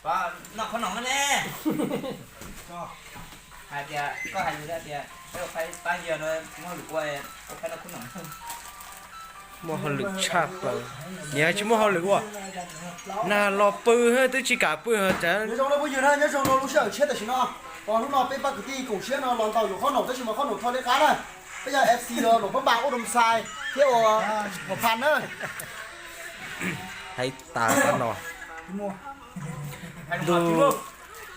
Noj qhob noom ne. Hais tias koj hais lus tias peb ua pab yawg no tsis muaj hauj lwm ua, ua pab noj qhob noom. Muaj hauj lwm tshaj plaws. Niam tsis muaj hauj lwm ua. Nag los pw twb tsis kam pw. Nyob zoo phooj ywg na, nyob zoo rau lub sij hawm tshiab tam sim no. Hnub no peb pab kwv tij koom siab no los ntaus yuav qhob noom tab sis mas qhob noom tho liab qab na. Peb yog F C los Npam Ub Doo Xais thiab ua Pha na. Hais tas qab no.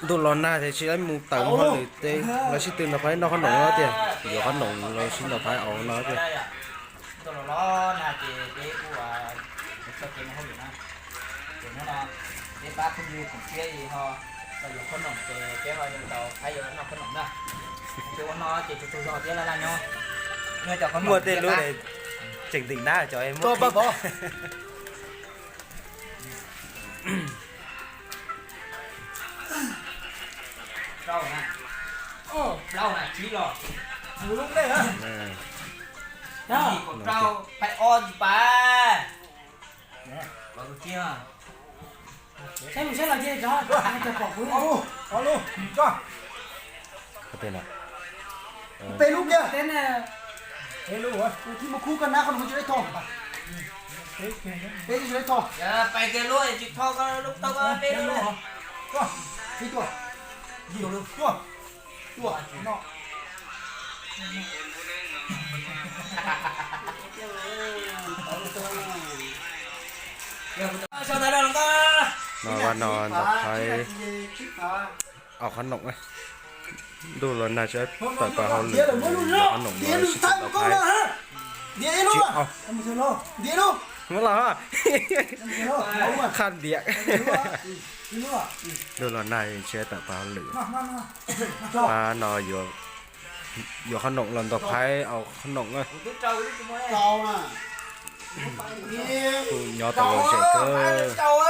Ntuj los nag ces tsis mus tawm hauj lwm teb los sib tw nrog Phaiv noj qhob noom no tiag, yuav qhob noom los sib nrog Phaiv aus no tiag. Muaj tej lub tseem ntim nab cov muab pov. Peb lub kiag. Peb lub, kuv thiaj muab khub koj nab qhob noom tsis tau tho. Peb tsis tau tho. Peb tuaj. Tuaj. Tuaj. No vaj no nrog Phaiv aus qhob noom. Ntuj los nag tsis tawm plaws hauj lwm, qhob noom los sib tw nrog Phaiv. Tsis aus. Muab los qhaj ntiav. Ntuj los nag tsis tawm plaws hauj lwm. Pab no yuav qhob noom los nrog Phaiv aus qhob noom. Kuj nyob tau lom zem kawg.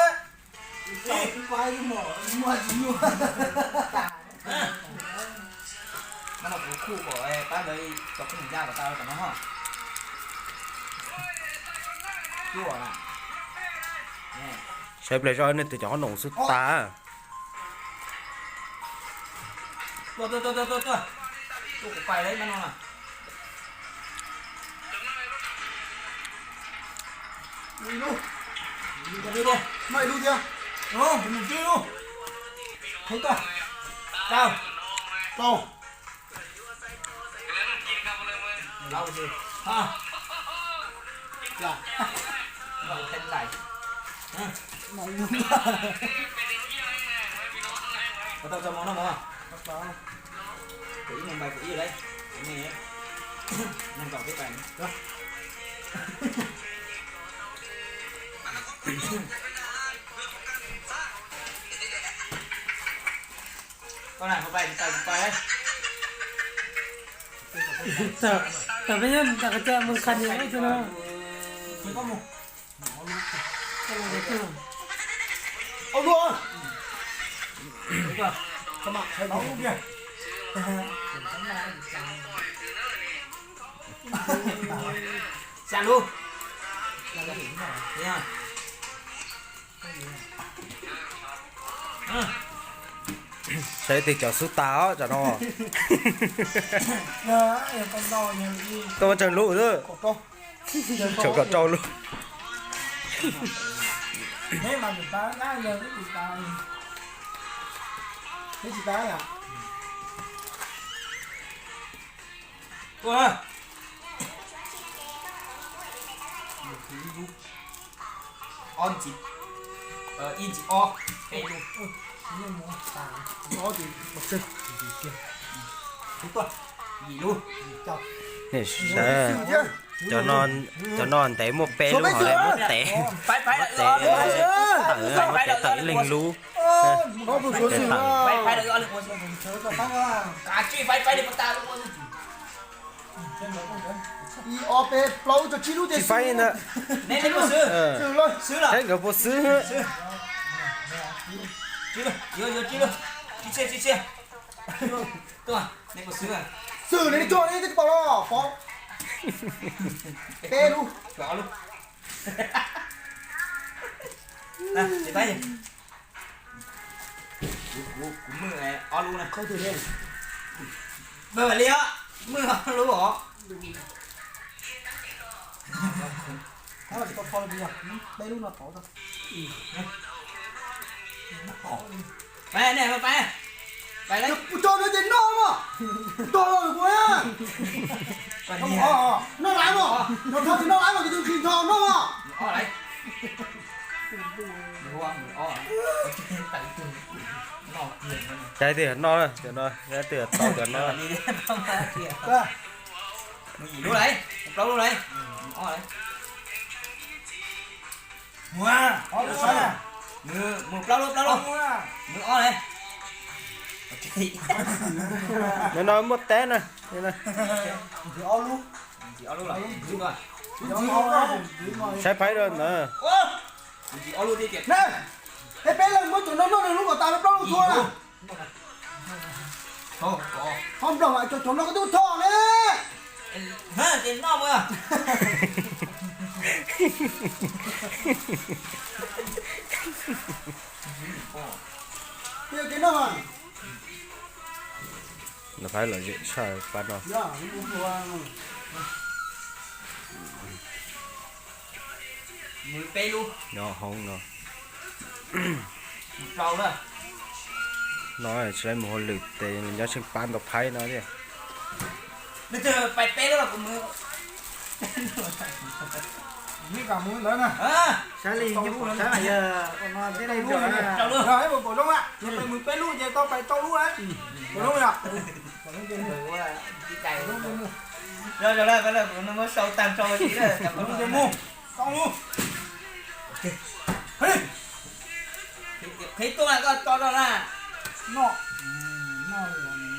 Saib ple zoj nej tus cov qhob noom xwb tas. Tam peb nyob nram qhov cai mus khas niam ib tug no. Xya lub. Saib tej cov xub tas os cov no. Tau tsawg lub xwb. Tsawg kom rau lub. Ob ntxiv, ib ntxiv ob, peb lub. Yim lub. Cov no, cov no ntev muaj peb lub hov muab tev, muab tev tawm ib leeg lub. Tsis faib ntag. Saib nkawd puas xwb. Xwm li coj li pom los pom. Peb lub. Kuv, kuv mwj ob lub na. Li os, mwj ob lub os. Peb lub no tau. Pais, pais, pais. Tso no ces noj mas. Tso los kuv. Noj laiv mas, noj laiv mas, tus nqhis nthos noj mas. Caiv twg noj, cov no, caiv twg tau cov no. Mus yim lub laiv, mus plaub lub laiv. Mus plaub lub, plaub lub. Mus ob laiv. Nws no muaj teb na. Saib phaib rau ntawd. Peb leeg muab cov no noj nws lub kom tas plaub lub thua na. Ho nplog mas cov no koj twb thoj ne. Nws phaib lom zem tshaj pab no. Nyob hoob no. No tsis tau mus hauj lwm tes nyob tseem pab ntau phaib no thiab. Saib li, saib mas yog no tej lej rau lub, peb lub ces tau pais rau lub. Muab sau tag nrho li, mus, tau lub. Qhib tuaj na, koj tso rau na. Noj,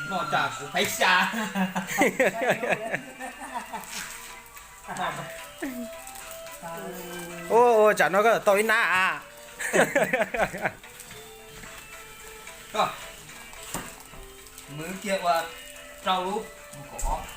noj tsam kuv phaib xya. Ua, ua tsam no koj tau ib nab a. Koj, mwv kiag ua rau lub, mus kom ob.